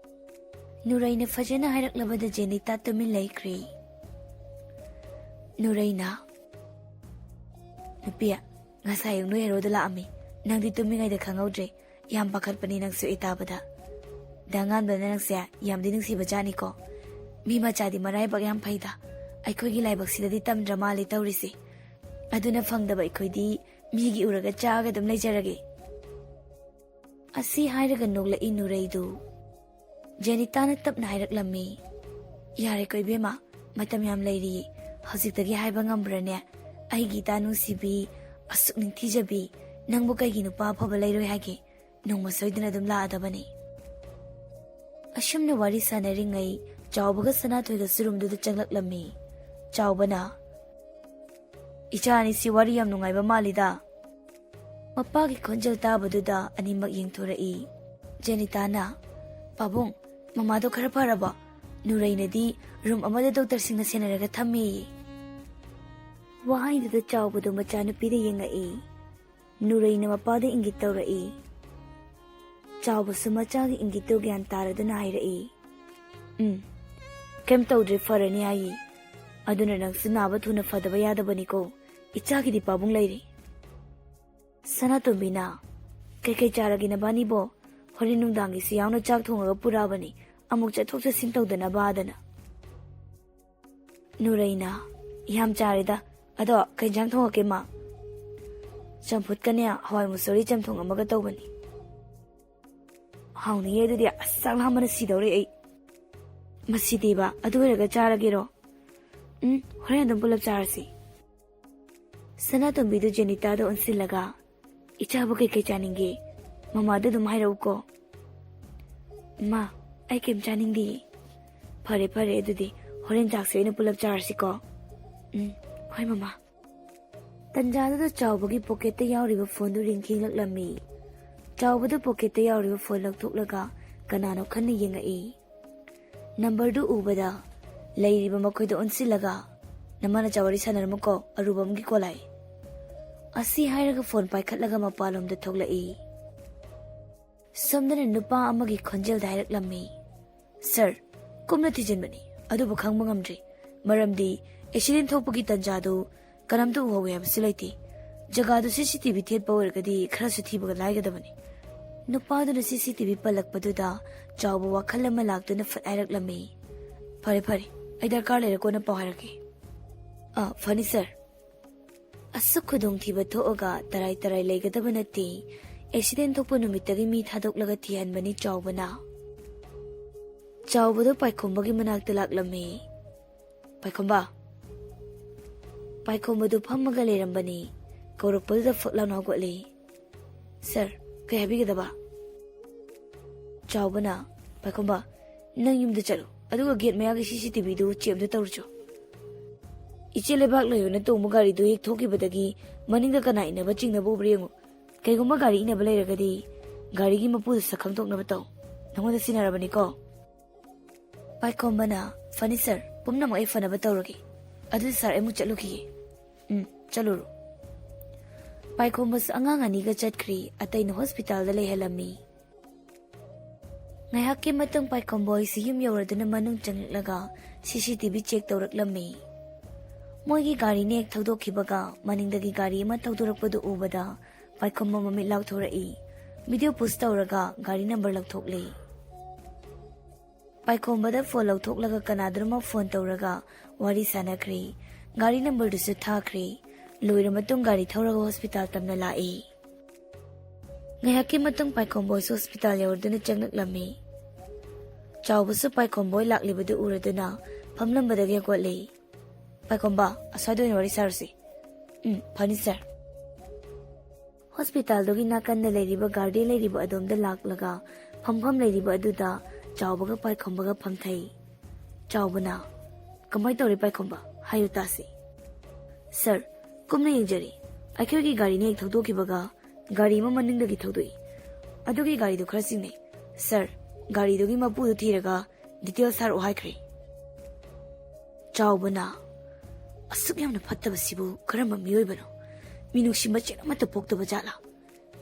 ꯅꯨꯔꯩꯅ ꯐꯖꯅ ꯍꯥꯏꯔꯛꯂꯕꯗ ꯖꯦꯅꯤꯇꯥ ꯇꯨꯃꯤꯟ ꯂꯩꯈ꯭ꯔꯦ꯫ ꯅꯨꯔꯩꯅ, "ꯅꯨꯄꯤ, ꯉꯁꯥꯏ ꯑꯌꯨꯛ ꯅꯣꯏ ꯍꯦꯔꯣꯗꯣ ꯂꯥꯛꯑꯝꯃꯤ꯫ ꯅꯪꯗꯤ ꯇꯨꯝꯃꯤꯉꯩꯗ ꯈꯪꯍꯧꯗ꯭ꯔꯦ꯫ ꯌꯥꯝ ꯄꯥꯈꯠꯄꯅꯤ ꯅꯪꯁꯨ ꯑꯩ ꯇꯥꯕꯗ꯫ ꯗꯥ ꯉꯥꯟꯕꯅ ꯅꯪꯁꯦ ꯌꯥꯝꯗꯤ ꯅꯨꯡꯁꯤꯕ ꯖꯥꯠꯅꯤꯀꯣ꯫ ꯃꯤ ꯃꯆꯥꯗꯤ ꯃꯔꯥꯏꯕꯛ ꯌꯥꯝ ꯐꯩꯗ꯫ ꯑꯩꯈꯣꯏꯒꯤ ꯂꯥꯏꯕꯛꯁꯤꯗꯗꯤ ꯇꯝꯗ꯭ꯔ ꯃꯥꯜꯂꯦ ꯇꯧꯔꯤꯁꯦ꯫ ꯑꯗꯨꯅ ꯐꯪꯗꯕ ꯑꯩꯈꯣꯏꯗꯤ ꯃꯤꯒꯤ ꯎꯔꯒ ꯆꯥꯛꯑꯒ ꯑꯗꯨꯝ ꯂꯩꯖꯔꯒꯦ꯫" ꯑꯁꯤ ꯍꯥꯏꯔꯒ ꯅꯣꯛꯂꯛꯏ ꯅꯨꯔꯩꯗꯨ꯫ ꯖꯦꯅꯤꯇꯥꯅ ꯇꯞꯅ ꯍꯥꯏꯔꯛꯂꯝꯃꯤ, "ꯌꯥꯔꯦꯀꯣ ꯏꯕꯦꯝꯃ, ꯃꯇꯝ ꯌꯥꯝ ꯂꯩꯔꯤꯌꯦ꯫ ꯍꯧꯖꯤꯛꯇꯒꯤ ꯍꯥꯏꯕ ꯉꯝꯕ꯭ꯔꯅꯦ? ꯑꯩꯒꯤ ꯏꯇꯥ ꯅꯨꯡꯁꯤꯕꯤ, ꯑꯁꯨꯛ ꯅꯤꯡꯊꯤꯖꯕꯤ, ꯅꯪꯕꯨ ꯀꯩꯒꯤ ꯅꯨꯄꯥ ꯑꯐꯕ ꯂꯩꯔꯣꯏ ꯍꯥꯏꯒꯦ? ꯅꯣꯡꯃ ꯁꯣꯏꯗꯅ ꯑꯗꯨꯝ ꯂꯥꯛꯑꯗꯕꯅꯤ꯫" ꯑꯁꯨꯝꯅ ꯋꯥꯔꯤ ꯁꯥꯟꯅꯔꯤꯉꯩ ꯆꯥꯎꯕꯒ ꯁꯅꯥꯊꯣꯏꯒꯁꯨ ꯔꯨꯝꯗꯨꯗ ꯆꯪꯂꯛꯂꯝꯃꯤ꯫ ꯆꯥꯎꯕꯅ, "ꯏꯆꯥ ꯑꯅꯤꯁꯤ ꯋꯥꯔꯤ ꯌꯥꯝ ꯅꯨꯡꯉꯥꯏꯕ ꯃꯥꯜꯂꯤꯗ꯫" ꯃꯄꯥꯒꯤ ꯈꯣꯟꯖꯦꯜ ꯇꯥꯕꯗꯨꯗ ꯑꯅꯤꯃꯛ ꯌꯦꯡꯊꯣꯔꯛꯏ꯫ ꯖꯦꯅꯤꯇꯥꯅ, "ꯄꯥꯕꯨꯡ, ꯃꯃꯥꯗꯣ ꯈꯔ ꯐꯔꯕꯣ? ꯅꯨꯔꯩꯅꯗꯤ ꯔꯨꯝ ꯑꯃꯗ ꯗꯣꯛꯇꯔꯁꯤꯡꯅ ꯁꯦꯟꯅꯔꯒ ꯊꯝꯃꯦꯌꯦ꯫" ꯋꯥꯍꯩꯗꯨꯗ ꯆꯥꯎꯕꯗꯣ ꯃꯆꯥꯅꯨꯄꯤꯗ ꯌꯦꯡꯉꯛꯏ꯫ ꯅꯨꯔꯩꯅ ꯃꯄꯥꯗ ꯏꯪꯒꯤꯠ ꯇꯧꯔꯛꯏ꯫ ꯆꯥꯎꯕꯁꯨ ꯃꯆꯥꯒꯤ ꯏꯪꯒꯤꯠꯇꯨ ꯒ꯭ꯌꯥꯟ ꯇꯥꯔꯗꯨꯅ ꯍꯥꯏꯔꯛꯏ, "ꯎꯝ, ꯀꯩꯝ ꯇꯧꯗ꯭ꯔꯦ, ꯐꯔꯅꯤ ꯍꯥꯏꯌꯦ꯫ ꯑꯗꯨꯅ ꯅꯪꯁꯨ ꯅꯥꯕ ꯊꯨꯅ ꯐꯗꯕ ꯌꯥꯗꯕꯅꯤꯀꯣ꯫ ꯏꯆꯥꯒꯤꯗꯤ ꯄꯥꯕꯨꯡ ꯂꯩꯔꯤ꯫" ꯁꯅꯥꯇꯣꯝꯕꯤꯅ, "ꯀꯩꯀꯩ ꯆꯥꯔꯒꯦ ꯅꯕꯥꯅꯤꯕꯣ? ꯍꯣꯔꯦꯟ ꯅꯨꯡꯗꯥꯡꯒꯤꯁꯨ ꯌꯥꯎꯅ ꯆꯥꯛ ꯊꯣꯡꯉꯒ ꯄꯨꯔꯛꯑꯕꯅꯤ, ꯑꯃꯨꯛ ꯆꯠꯊꯣꯛ ꯆꯠꯁꯤꯟ ꯇꯧꯗꯅꯕ" ꯍꯥꯏꯗꯅ꯫ ꯅꯨꯔꯩꯅ, "ꯌꯥꯝ ꯆꯥꯔꯦꯗ꯫ ꯑꯗꯣ ꯀꯩ ꯏꯟꯖꯥꯡ ꯊꯣꯡꯉꯛꯀꯦ, ꯃꯥ?" "ꯆꯝꯐꯨꯠꯀꯅꯦ, ꯍꯋꯥꯏ ꯃꯨꯁꯣꯔꯤ ꯆꯝꯊꯣꯡ ꯑꯃꯒ ꯇꯧꯕꯅꯤ꯫" "ꯍꯥꯎꯅꯤꯌꯦ ꯑꯗꯨꯗꯤ꯫ ꯑꯁ, ꯆꯥꯛ ꯂꯥꯝꯕꯅ ꯁꯤꯗꯧꯔꯦ ꯑꯩ꯫" "ꯃꯁꯤꯗꯤꯕ, ꯑꯗꯨ ꯑꯣꯏꯔꯒ ꯆꯥꯔꯒꯦꯔꯣ?" "ꯎꯝ, ꯍꯣꯔꯦꯟ ꯑꯗꯨꯝ ꯄꯨꯂꯞ ꯆꯥꯔꯁꯤ꯫" ꯁꯅꯥꯇꯣꯝꯕꯤꯗꯨ ꯖꯦꯅꯤꯇꯥꯗ ꯑꯣꯟꯁꯤꯜꯂꯒ, "ꯏꯆꯥꯕꯨ ꯀꯩꯀꯩ ꯆꯥꯅꯤꯡꯒꯦ? ꯃꯃꯥꯗ ꯑꯗꯨꯝ ꯍꯥꯏꯔꯛꯎꯀꯣ꯫" ꯏꯃꯥ, ꯑꯩ ꯀꯩꯝ ꯆꯥꯅꯤꯡꯗꯤꯌꯦ꯫ ꯐꯔꯦ ꯐꯔꯦ, ꯑꯗꯨꯗꯤ ꯍꯣꯔꯦꯟ ꯆꯥꯛꯁꯦ ꯑꯣꯏꯅ ꯄꯨꯂꯞ ꯆꯥꯔꯁꯤꯀꯣ꯫ ꯎꯝ, ꯍꯣꯏ ꯃꯃꯥ꯫ ꯇꯟꯖꯥꯗꯨꯗ ꯆꯥꯎꯕꯒꯤ ꯄꯣꯀꯦꯠꯇ ꯌꯥꯎꯔꯤꯕ ꯐꯣꯟꯗꯨ ꯔꯤꯡ ꯈꯤꯡꯂꯛꯂꯝꯃꯤ꯫ ꯆꯥꯎꯕꯗꯨ ꯄꯣꯀꯦꯠꯇ ꯌꯥꯎꯔꯤꯕ ꯐꯣꯟ ꯂꯧꯊꯣꯛꯂꯒ ꯀꯅꯥꯅꯣ ꯈꯟꯅ ꯌꯦꯡꯉꯛꯏ꯫ ꯅꯝꯕꯔꯗꯨ ꯎꯕꯗ ꯂꯩꯔꯤꯕ ꯃꯈꯣꯏꯗ ꯑꯣꯟꯁꯤꯜꯂꯒ, "ꯅꯃꯥ ꯅꯆꯥ ꯋꯥꯔꯤ ꯁꯥꯟꯅꯔꯝꯃꯨꯀꯣ, ꯑꯔꯨꯕ ꯑꯃꯒꯤ ꯀꯣꯜ ꯂꯥꯛꯏ" ꯑꯁꯤ ꯍꯥꯏꯔꯒ ꯐꯣꯟ ꯄꯥꯏꯈꯠꯂꯒ ꯃꯄꯥꯟꯂꯣꯝꯗ ꯊꯣꯛꯂꯛꯏ꯫ ꯁꯣꯝꯗꯅ ꯅꯨꯄꯥ ꯑꯃꯒꯤ ꯈꯣꯟꯖꯦꯜꯗ ꯍꯥꯏꯔꯛꯂꯝꯃꯤ, "ꯁꯥꯔ, ꯀꯨꯞꯅ ꯊꯤꯖꯤꯟꯕꯅꯤ, ꯑꯗꯨꯕꯨ ꯈꯪꯕ ꯉꯝꯗ꯭ꯔꯤ, ꯃꯔꯝꯗꯤ ꯑꯦꯛꯁꯤꯗꯦꯟ ꯊꯣꯛꯄꯒꯤ ꯇꯟꯖꯥꯗꯨ ꯀꯅꯥꯝꯇ ꯎꯍꯧꯋꯦ ꯍꯥꯏꯕꯁꯨ ꯂꯩꯇꯦ꯫ ꯖꯒꯥꯗꯨ ꯁꯤ ꯁꯤ ꯇꯤ ꯚꯤ ꯊꯦꯠꯄ ꯑꯣꯏꯔꯒꯗꯤ ꯈꯔꯁꯨ ꯊꯤꯕꯒ ꯂꯥꯏꯒꯗꯕꯅꯤ"꯫ ꯅꯨꯄꯥꯗꯨꯅ ꯁꯤ ꯁꯤ ꯇꯤ ꯚꯤ ꯄꯜꯂꯛꯄꯗꯨꯗ ꯆꯥꯎꯕ ꯋꯥꯈꯜ ꯑꯃ ꯂꯥꯛꯇꯨꯅ ꯐꯠ ꯍꯥꯏꯔꯛꯂꯝꯃꯤ, "ꯐꯔꯦ ꯐꯔꯦ, ꯑꯩ ꯗꯔꯀꯥꯔ ꯂꯩꯔꯦ, ꯀꯣꯟꯅ ꯄꯥꯎ ꯍꯥꯏꯔꯛꯀꯦ"꯫ "ꯑꯥ, ꯐꯅꯤ ꯁꯥꯔ"꯫ ꯑꯁꯨꯛ ꯈꯨꯗꯣꯡꯊꯤꯕ ꯊꯣꯛꯑꯒ ꯇꯔꯥꯏ ꯇꯔꯥꯏ ꯂꯩꯒꯗꯕ ꯅꯠꯇꯦ꯫ ꯑꯦꯛꯁꯤꯗꯦꯟ ꯊꯣꯛꯄ ꯅꯨꯃꯤꯠꯇꯒꯤ ꯃꯤ ꯊꯥꯗꯣꯛꯂꯒ ꯊꯤꯍꯟꯕꯅꯤ ꯆꯥꯎꯕꯅ꯫ ꯆꯥꯎꯕꯗꯣ ꯄꯥꯏꯈꯣꯝꯕꯒꯤ ꯃꯅꯥꯛꯇ ꯂꯥꯛꯂꯝꯃꯤ꯫ "ꯄꯥꯏꯈꯣꯝꯕ!" ꯄꯥꯏꯈꯣꯝꯕꯗꯨ ꯐꯝꯃꯒ ꯂꯩꯔꯝꯕꯅꯤ꯫ ꯀꯧꯔꯛꯄꯗꯨꯗ ꯐꯛ ꯂꯥꯎꯅ ꯍꯧꯒꯠꯂꯤ꯫ "ꯁꯥꯔ, ꯀꯩ ꯍꯥꯏꯕꯤꯒꯗꯕ?" ꯆꯥꯎꯕꯅ, "ꯄꯥꯏꯈꯣꯝꯕ, ꯅꯪ ꯌꯨꯝꯗ ꯆꯠꯂꯨ, ꯑꯗꯨꯒ ꯒꯦꯠ ꯃꯌꯥꯒꯤ ꯁꯤ ꯁꯤ ꯇꯤ ꯚꯤꯗꯨ ꯆꯦꯛ ꯑꯝꯇ ꯇꯧꯔꯨꯆꯣ꯫ ꯏꯆꯦ ꯂꯩꯕꯥꯛ ꯂꯩꯌꯣꯅ ꯇꯣꯡꯕ ꯒꯥꯔꯤꯗꯨ ꯍꯦꯛ ꯊꯣꯛꯈꯤꯕꯗꯒꯤ ꯃꯅꯤꯡꯗ ꯀꯅꯥ ꯏꯟꯅꯕ ꯆꯤꯡꯅꯕ ꯎꯕ꯭ꯔꯥ ꯌꯦꯡꯉꯨ꯫ ꯀꯩꯒꯨꯝꯕ ꯒꯥꯔꯤ ꯏꯟꯅꯕ ꯂꯩꯔꯒꯗꯤ ꯒꯥꯔꯤꯒꯤ ꯃꯄꯨꯗꯨ ꯁꯛ ꯈꯪꯗꯣꯛꯅꯕ ꯇꯧ꯫ ꯅꯉꯣꯟꯗ ꯁꯤꯟꯅꯔꯕꯅꯤꯀꯣ"꯫ ꯄꯥꯏꯈꯣꯝꯕꯅ, "ꯐꯅꯤ ꯁꯥꯔ, ꯄꯨꯝꯅꯃꯛ ꯑꯩ ꯐꯅꯕ ꯇꯧꯔꯒꯦ꯫ ꯑꯗꯨꯗꯤ ꯁꯥꯔ, ꯑꯩ ꯑꯃꯨꯛ ꯆꯠꯂꯨꯈꯤꯒꯦ"꯫ "ꯎꯝ, ꯆꯠꯂꯨꯔꯣ"꯫ ꯄꯥꯏꯈꯣꯝꯕꯁꯨ ꯑꯉꯥꯡ ꯑꯅꯤꯒ ꯆꯠꯈ꯭ꯔꯤ, ꯑꯇꯩꯅ ꯍꯣꯁꯄꯤꯇꯥꯜꯗ ꯂꯩꯍꯜꯂꯝꯃꯤ꯫ ꯉꯥꯏꯍꯥꯛꯀꯤ ꯃꯇꯨꯡ ꯄꯥꯏꯈꯣꯝꯕ ꯍꯣꯏꯁꯤ ꯌꯨꯝ ꯌꯧꯔꯗꯨꯅ ꯃꯅꯨꯡ ꯆꯪꯂꯛꯂꯒ ꯁꯤ ꯁꯤ ꯇꯤ ꯚꯤ ꯆꯦꯛ ꯇꯧꯔꯛꯂꯝꯃꯤ꯫ ꯃꯣꯏꯒꯤ ꯒꯥꯔꯤꯅ ꯍꯦꯛ ꯊꯧꯗꯣꯛꯈꯤꯕꯒ ꯃꯅꯤꯡꯗꯒꯤ ꯒꯥꯔꯤ ꯑꯃ ꯊꯧꯗꯣꯔꯛꯄꯗꯨ ꯎꯕꯗ ꯄꯥꯏꯈꯣꯝꯕ ꯃꯃꯤꯠ ꯂꯥꯎꯊꯣꯔꯛꯏ꯫ ꯚꯤꯗꯤꯑꯣ ꯄꯣꯁ ꯇꯧꯔꯒ ꯒꯥꯔꯤ ꯅꯝꯕꯔ ꯂꯧꯊꯣꯛꯂꯤ꯫ ꯄꯥꯏꯈꯣꯝꯕꯗ ꯐꯣꯟ ꯂꯧꯊꯣꯛꯂꯒ ꯀꯅꯥꯗꯅꯣꯃ ꯐꯣꯟ ꯇꯧꯔꯒ ꯋꯥꯔꯤ ꯁꯥꯟꯅꯈ꯭ꯔꯦ꯫ ꯒꯥꯔꯤ ꯅꯝꯕꯔꯗꯨꯁꯨ ꯊꯥꯈ꯭ꯔꯦ꯫ ꯂꯣꯏꯔ ꯃꯇꯨꯡ ꯒꯥꯔꯤ ꯊꯧꯔꯒ ꯍꯣꯁꯄꯤꯇꯥꯜ ꯇꯝꯅ ꯂꯥꯛꯏ꯫ ꯉꯥꯏꯍꯥꯛꯀꯤ ꯃꯇꯨꯡ ꯄꯥꯏꯈꯣꯝꯕ ꯍꯣꯏꯁꯨ ꯍꯣꯁꯄꯤꯇꯥꯜ ꯌꯧꯔꯗꯨꯅ ꯆꯪꯂꯛꯂꯝꯃꯤ꯫ ꯆꯥꯎꯕꯁꯨ ꯄꯥꯏꯈꯣꯝꯕ ꯍꯣꯏ ꯂꯥꯛꯂꯤꯕꯗꯨ ꯎꯔꯗꯨꯅ ꯐꯝꯂꯝꯕꯗꯒꯤ ꯍꯧꯒꯠꯂꯤ꯫ "ꯄꯥꯏꯈꯣꯝꯕ, ꯑꯁ꯭ꯋꯥꯏꯗ ꯑꯣꯏꯅ ꯋꯥꯔꯤ ꯁꯥꯔꯁꯤ"꯫ "ꯎꯝ, ꯐꯅꯤ ꯁꯥꯔ"꯫ ꯍꯣꯁꯄꯤꯇꯥꯜꯗꯨꯒꯤ ꯅꯥꯀꯟꯗ ꯂꯩꯔꯤꯕ ꯒꯥꯔꯗꯦꯟ ꯂꯩꯔꯤꯕ ꯑꯗꯣꯝꯗ ꯂꯥꯛꯂꯒ ꯐꯝꯐꯝ ꯂꯩꯔꯤꯕ ꯑꯗꯨꯗ ꯆꯥꯎꯕꯒ ꯄꯥꯏꯈꯣꯝꯕꯒ ꯐꯝꯊꯩ꯫ ꯆꯥꯎꯕꯅ, "ꯀꯃꯥꯏ ꯇꯧꯔꯦ ꯄꯥꯏꯈꯣꯝꯕ? ꯍꯥꯏꯌꯨ ꯇꯥꯁꯤ꯫" "ꯁꯥꯔ, ꯀꯨꯞꯅ ꯌꯦꯡꯖꯔꯤ꯫ ꯑꯩꯈꯣꯏꯒꯤ ꯒꯥꯔꯤꯅ ꯍꯦꯛ ꯊꯧꯗꯣꯛꯈꯤꯕꯒ ꯒꯥꯔꯤ ꯑꯃ ꯃꯅꯤꯡꯗꯒꯤ ꯊꯧꯗꯣꯛꯏ꯫ ꯑꯗꯨꯒꯤ ꯒꯥꯔꯤꯗꯨ ꯈꯔ ꯆꯤꯡꯅꯩ꯫ ꯁꯥꯔ, ꯒꯥꯔꯤꯗꯨꯒꯤ ꯃꯄꯨꯗꯨ ꯊꯤꯔꯒ ꯗꯤꯇꯦꯜꯁ ꯊꯥꯔꯛꯑꯣ ꯍꯥꯏꯈ꯭ꯔꯦ꯫" ꯆꯥꯎꯕꯅ, "ꯑꯁꯨꯛ ꯌꯥꯝꯅ ꯐꯠꯇꯕꯁꯤꯕꯨ ꯀꯔꯝꯕ ꯃꯤꯑꯣꯏꯕꯅꯣ? ꯃꯤꯅꯨꯡꯁꯤ ꯃꯆꯦꯠ ꯑꯃꯠꯇ ꯄꯣꯛꯇꯕ ꯖꯥꯠꯂꯥ?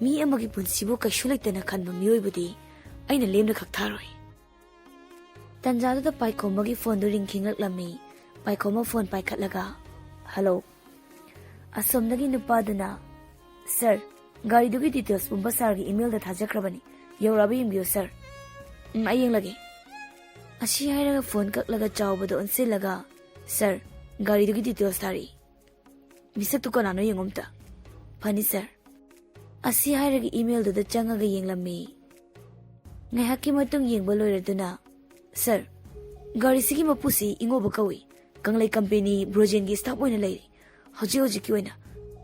ꯃꯤ ꯑꯃꯒꯤ ꯄꯨꯟꯁꯤꯕꯨ ꯀꯩꯁꯨ ꯂꯩꯇꯅ ꯈꯟꯕ ꯃꯤꯑꯣꯏꯕꯗꯤ ꯑꯩꯅ ꯂꯦꯝꯅ ꯈꯛ ꯊꯥꯔꯣꯏ꯫" ꯇꯟꯖꯥꯗꯨꯗ ꯄꯥꯏꯈꯣꯝꯕꯒꯤ ꯐꯣꯟꯗꯨ ꯔꯤꯡ ꯈꯤꯡꯂꯛꯂꯝꯃꯤ꯫ ꯄꯥꯏꯈꯣꯝꯕ ꯐꯣꯟ ꯄꯥꯏꯈꯠꯂꯒ, "ꯍꯜꯂꯣ꯫" ꯑꯁꯣꯝꯗꯒꯤ ꯅꯨꯄꯥꯗꯨꯅ, "ꯁꯥꯔ, ꯒꯥꯔꯤꯗꯨꯒꯤ ꯗꯤꯇꯦꯜꯁ ꯄꯨꯝꯕ ꯁꯥꯔꯒꯤ ꯏꯃꯦꯜꯗ ꯊꯥꯖꯈ꯭ꯔꯕꯅꯤ꯫ ꯌꯧꯔꯛꯑꯕ ꯌꯦꯡꯕꯤꯌꯨ ꯁꯥꯔ꯫" "ꯎꯝ, ꯑꯩ ꯌꯦꯡꯂꯒꯦ꯫" ꯑꯁꯤ ꯍꯥꯏꯔꯒ ꯐꯣꯟ ꯀꯛꯂꯒ ꯆꯥꯎꯕꯗ ꯑꯣꯟꯁꯤꯜꯂꯒ, "ꯁꯥꯔ, ꯒꯥꯔꯤꯗꯨꯒꯤ ꯗꯤꯇꯦꯜꯁ ꯊꯥꯔꯛꯏ꯫ ꯃꯤꯁꯛꯇꯨ ꯀꯅꯥꯅꯣ ꯌꯦꯡꯉꯨ ꯑꯝꯇ꯫" "ꯐꯅꯤ ꯁꯥꯔ꯫" ꯑꯁꯤ ꯍꯥꯏꯔꯒ ꯏꯃꯦꯜꯗꯨꯗ ꯆꯪꯉꯒ ꯌꯦꯡꯂꯝꯃꯤ꯫ ꯉꯥꯏꯍꯥꯛꯀꯤ ꯃꯇꯨꯡ ꯌꯦꯡꯕ ꯂꯣꯏꯔꯗꯨꯅ, "ꯁꯥꯔ, ꯒꯥꯔꯤꯁꯤꯒꯤ ꯃꯄꯨꯁꯤ ꯏꯉꯣꯕ ꯀꯧꯏ꯫ ꯀꯪꯂꯩ ꯀꯝꯄꯦꯅꯤ ꯕ꯭ꯔꯣꯖꯦꯟꯒꯤ ꯁ꯭ꯇꯥꯐ ꯑꯣꯏꯅ ꯂꯩꯔꯤ ꯍꯧꯖꯤꯛ ꯍꯧꯖꯤꯛꯀꯤ ꯑꯣꯏꯅ꯫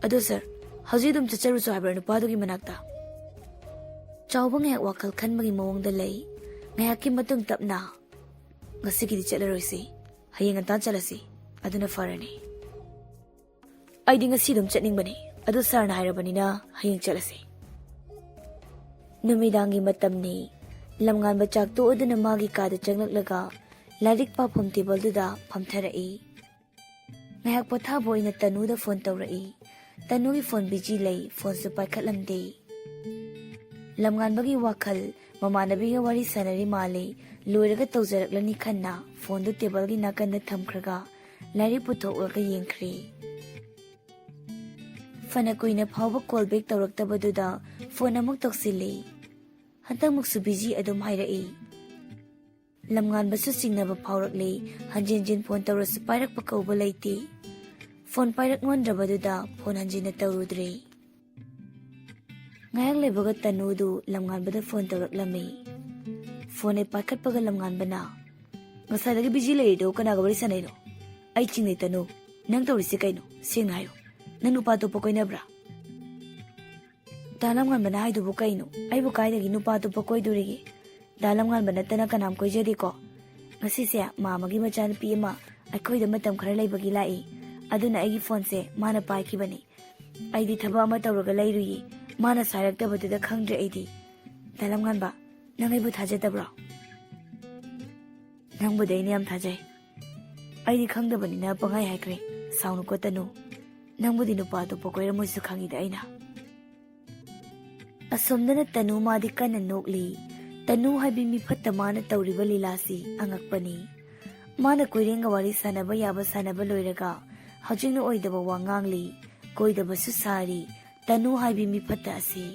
ꯑꯗꯣ ꯁꯥꯔ, ꯍꯧꯖꯤꯛ ꯑꯗꯨꯝ ꯆꯠꯆꯔꯨꯁꯨ ꯍꯥꯏꯕ꯭ꯔꯥ ꯅꯨꯄꯥꯗꯨꯒꯤ ꯃꯅꯥꯛꯇ?" ꯆꯥꯎꯕ ꯉꯥꯏꯍꯥꯛ ꯋꯥꯈꯜ ꯈꯟꯕꯒꯤ ꯃꯑꯣꯡꯗ ꯂꯩ꯫ ꯉꯥꯏꯍꯥꯛꯀꯤ ꯃꯇꯨꯡ ꯇꯞꯅ, "ꯉꯁꯤꯒꯤꯗꯤ ꯆꯠꯂꯔꯣꯏꯁꯤ, ꯍꯌꯦꯡ ꯉꯟꯇꯥ ꯆꯠꯂꯁꯤ, ꯑꯗꯨꯅ ꯐꯔꯅꯤ꯫" "ꯑꯩꯗꯤ ꯉꯁꯤ ꯑꯗꯨꯝ ꯆꯠꯅꯤꯡꯕꯅꯤ, ꯑꯗꯨ ꯁꯥꯔꯅ ꯍꯥꯏꯔꯕꯅꯤꯅ ꯍꯌꯦꯡ ꯆꯠꯂꯁꯤ꯫" ꯅꯨꯃꯤꯗꯥꯡꯒꯤ ꯃꯇꯝꯅꯤ꯫ ꯂꯝꯉꯥꯟꯕ ꯆꯥꯛ ꯇꯣꯛꯑꯗꯨꯅ ꯃꯥꯒꯤ ꯀꯥꯗ ꯆꯪꯂꯛꯂꯒ ꯂꯥꯏꯔꯤꯛ ꯄꯥꯐꯝ ꯇꯦꯕꯜꯗꯨꯗ ꯐꯝꯊꯔꯛꯏ꯫ ꯉꯥꯏꯍꯥꯛ ꯄꯣꯊꯥꯕ ꯑꯣꯏꯅ ꯇꯅꯨꯗ ꯐꯣꯟ ꯇꯧꯔꯛꯏ꯫ ꯇꯅꯨꯒꯤ ꯐꯣꯟ ꯕꯤꯖꯤ ꯂꯩ, ꯐꯣꯟꯁꯨ ꯄꯥꯏꯈꯠꯂꯝꯗꯦ꯫ ꯂꯝꯉꯥꯟꯕꯒꯤ ꯋꯥꯈꯜ ꯃꯃꯥꯟꯅꯕꯤꯒ ꯋꯥꯔꯤ ꯁꯥꯟꯅꯔꯤ ꯃꯥꯜꯂꯤ, ꯂꯣꯏꯔꯒ ꯇꯧꯖꯔꯛꯂꯅꯤ ꯈꯟꯅ ꯐꯣꯟꯗꯨ ꯇꯦꯕꯜꯒꯤ ꯅꯥꯀꯟꯗ ꯊꯝꯈ꯭ꯔꯒ ꯂꯥꯏꯔꯤꯛ ꯄꯨꯊꯣꯛꯂꯒ ꯌꯦꯡꯈ꯭ꯔꯦ꯫ ꯐꯅ ꯀꯨꯏꯅ ꯐꯥꯎꯕ ꯀꯣꯜ ꯕꯦꯛ ꯇꯧꯔꯛꯇꯕꯗꯨꯗ ꯐꯣꯟ ꯑꯃꯨꯛ ꯇꯧꯁꯤꯜꯂꯤ꯫ ꯍꯟꯗꯛꯃꯨꯛꯁꯨ ꯕꯤꯖꯤ ꯑꯗꯨꯝ ꯍꯥꯏꯔꯛꯏ꯫ ꯂꯝꯉꯥꯟꯕꯁꯨ ꯆꯤꯡꯅꯕ ꯐꯥꯎꯔꯛꯂꯦ꯫ ꯍꯟꯖꯤꯟ ꯍꯟꯖꯤꯟ ꯐꯣꯟ ꯇꯧꯔꯁꯨ ꯄꯥꯏꯔꯛꯄ ꯀꯧꯕ ꯂꯩꯇꯦ꯫ ꯐꯣꯟ ꯄꯥꯏꯔꯛꯃꯟꯗ꯭ꯔꯕꯗꯨꯗ ꯐꯣꯟ ꯍꯟꯖꯤꯟꯅ ꯇꯧꯔꯨꯗ꯭ꯔꯦ꯫ ꯉꯥꯏꯍꯥꯛ ꯂꯩꯕꯒ ꯇꯅꯨꯗꯨ ꯂꯝꯉꯥꯟꯕꯗ ꯐꯣꯟ ꯇꯧꯔꯛꯂꯝꯃꯤ꯫ ꯐꯣꯟ ꯍꯦꯛ ꯄꯥꯏꯈꯠꯄꯒ ꯂꯝꯉꯥꯟꯕꯅ, "ꯉꯁꯥꯏꯗꯒꯤ ꯕꯤꯖꯤ ꯂꯩꯔꯤꯗꯣ ꯀꯅꯥꯒ ꯋꯥꯔꯤ ꯁꯥꯟꯅꯩꯅꯣ? ꯑꯩ ꯆꯤꯡꯅꯩ ꯇꯅꯨ꯫ ꯅꯪ ꯇꯧꯔꯤꯁꯤ ꯀꯩꯅꯣ? ꯁꯦꯡꯅ ꯍꯥꯏꯌꯨ꯫ ꯅꯪ ꯅꯨꯄꯥ ꯑꯇꯣꯞꯄ ꯀꯣꯏꯅꯕ꯭ꯔꯥ?" ꯗꯥ ꯂꯝꯉꯥꯟꯕꯅ ꯍꯥꯏꯗꯨꯕꯨ ꯀꯩꯅꯣ? ꯑꯩꯕꯨ ꯀꯥꯏꯗꯒꯤ ꯅꯨꯄꯥ ꯑꯇꯣꯞꯄ ꯀꯣꯏꯗꯣꯔꯤꯒꯦ? ꯗꯥ ꯂꯝꯉꯥꯟꯕ ꯅꯠꯇꯅ ꯀꯅꯥꯝ ꯀꯣꯏꯖꯗꯦꯀꯣ꯫ ꯉꯁꯤꯁꯦ ꯃꯥꯃꯒꯤ ꯃꯆꯥꯅꯨꯄꯤ ꯑꯃ ꯑꯩꯈꯣꯏꯗ ꯃꯇꯝ ꯈꯔ ꯂꯩꯕꯒꯤ ꯂꯥꯛꯏ꯫ ꯑꯗꯨꯅ ꯑꯩꯒꯤ ꯐꯣꯟꯁꯦ ꯃꯥꯅ ꯄꯥꯏꯈꯤꯕꯅꯤ꯫ ꯑꯩꯗꯤ ꯊꯕꯛ ꯑꯃ ꯇꯧꯔꯒ ꯂꯩꯔꯨꯏꯌꯦ꯫ ꯃꯥꯅ ꯁꯥꯏꯔꯛꯇꯕꯗꯨꯗ ꯈꯪꯗ꯭ꯔꯦ ꯑꯩꯗꯤ꯫ ꯗꯥ ꯂꯝꯉꯥꯟꯕ, ꯅꯪ ꯑꯩꯕꯨ ꯊꯥꯖꯗꯕ꯭ꯔꯣ? ꯅꯪꯕꯨꯗꯤ ꯑꯩꯅ ꯌꯥꯝ ꯊꯥꯖꯩ꯫ ꯑꯩꯗꯤ ꯈꯪꯗꯕꯅꯤꯅ ꯄꯪꯍꯥꯏ ꯍꯥꯏꯈ꯭ꯔꯦ꯫ ꯁꯥꯎꯅꯨꯀꯣ ꯇꯅꯨ꯫ ꯅꯪꯕꯨꯗꯤ ꯅꯨꯄꯥ ꯑꯇꯣꯞꯄ ꯀꯣꯏꯔꯝꯃꯣꯏꯁꯨ ꯈꯪꯉꯤꯗ ꯑꯩꯅ꯫ ꯑꯁꯣꯝꯗꯅ ꯇꯅꯨ ꯃꯥꯗꯤ ꯀꯟꯅ ꯅꯣꯛꯂꯤ꯫ ꯇꯅꯨ ꯍꯥꯏꯕꯤ ꯃꯤꯐꯠꯇ ꯃꯥꯅ ꯇꯧꯔꯤꯕ ꯂꯤꯂꯥꯁꯤ ꯑꯉꯛꯄꯅꯤ꯫ ꯃꯥꯅ ꯀꯣꯏꯔꯦꯡꯒ ꯋꯥꯔꯤ ꯁꯥꯟꯅꯕ ꯌꯥꯕ ꯁꯥꯟꯅꯕ ꯂꯣꯏꯔꯒ ꯍꯧꯖꯤꯛꯅ ꯑꯣꯏꯗꯕ ꯋꯥ ꯉꯥꯡꯂꯤ꯫ ꯀꯣꯏꯗꯕꯁꯨ ꯁꯥꯔꯤ꯫ ꯇꯅꯨ ꯍꯥꯏꯕꯤ ꯃꯤꯐꯠꯇ ꯑꯁꯤ꯫